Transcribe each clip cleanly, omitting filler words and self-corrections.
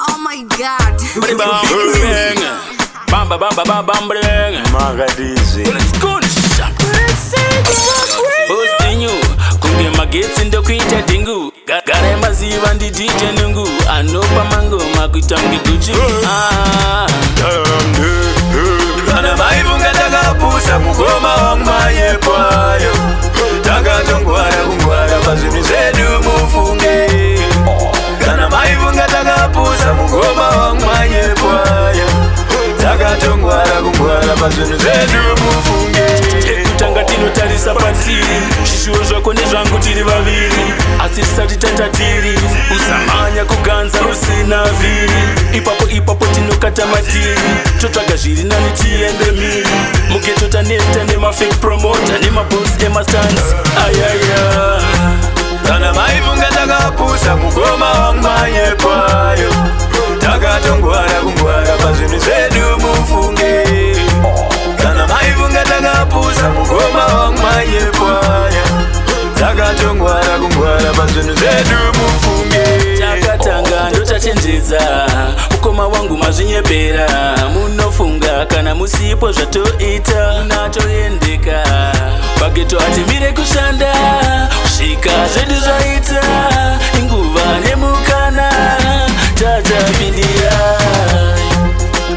Oh my God. Bang. Bamba bamba bamba bamba bang. Makadizvi. Let's go. Postinyu kunge magetsi ndokuita dhingu. Garai maziva ndi DJ Nungu anopa mangoma kuita kunge Gucci. Ah. Kana maifunga takapusa, mukoma wangu, manyepayo. Takatongwara kungwara pazvinhu zvedu, mufunge. Kana maifunga takapusa, mukoma wangu, manyepayo. Takatongwara kungwara pazvinhu zvedu, mufunge. Kutanga tinotarisa patiri, zvishuwo zvako nezvangu tiri vaviri, asi tisati tatatiri. Usamhanya kuganza usina vhiri. Ipapo ipapo tinokata matiri, totsvaga zviri nani tiende miri. Mughetto taneta nemafake promoter nemabos emastands ayaya. Kana maifunga takapusa, mukoma wangu, manyepayo. Takatongwara kungwara pazvinhu zvedu, mufunge. Kana maifunga takapusa, mukoma wangu, manyepayo. Takatongwara kungwara pazvinhu zvedu, mufunge. Takatanga ndotachenjedza, mukoma wangu, mazvinyepera. Munofunga kana musipo zvatoita natoendeka. Paghetto hatimire kushanda kusvika zvedu zvaita. Inguva nemukana tatapindira.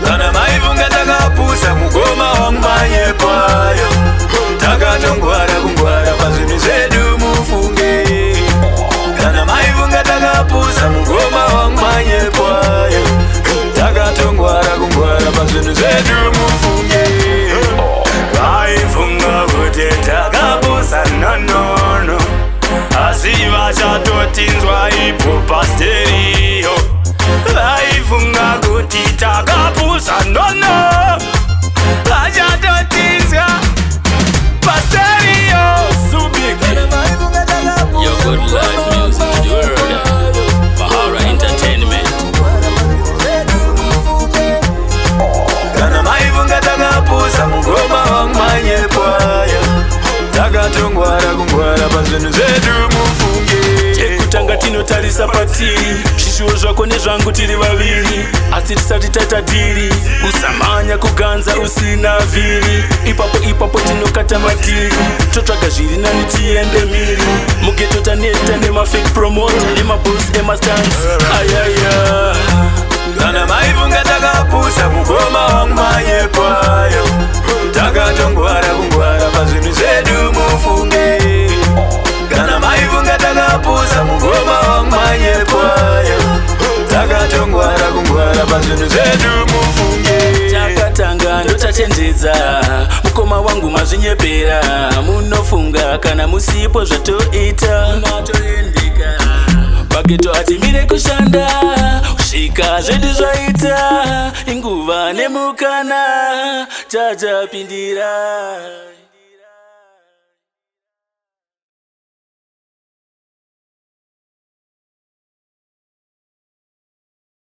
Kana maifunga takapusa, mukoma wangu, manyepayo. Takatongwara kungwara pazvinhu zvedu, mufunge. Kana maifunga takapusa, mukoma wangu, manyepayo. Takatongwara kungwara pazvinhu zvedu, mufunge. Vaifunga kuti takapusa, no no no, asi vachatotinzwa ipo pastereo. Vaifunga kuti takapusa, no no, vachatotinzwa pastereo. Subik. Your good life music, the world. Bahara Entertainment. Kana maifunga takapusa, mukoma wangu, manyepayo. Takatongwara kungwara pazvinhu zvedu, mufunge. Chekutanga tinotarisa patiri, zvishuwo zvako nezvangu tiri vaviri, asi tisati tatatiri. Usamhanya kuganza usina vhiri. Ipapo ipapo tinokata matiri, totsvaga zviri nani tiende miri. Mughetto taneta nemafake promoter nemabos emastands ayaya. Kana maifunga takapusa, mukoma wangu, manyepayo. Takatongwara kungwara pazvinhu zvedu, mufunge. Kana maifunga takapusa, mukoma wangu, manyepayo. Takatongwara kungwara pazvinhu zvedu, mufunge. Takatanga ndotachenjedza, mukoma wangu, mazvinyepera. Munofunga kana musipo zvatoita paghetto hatimire kushanda kusvika zvedu zvaita. Inguva nemukana tatapindira.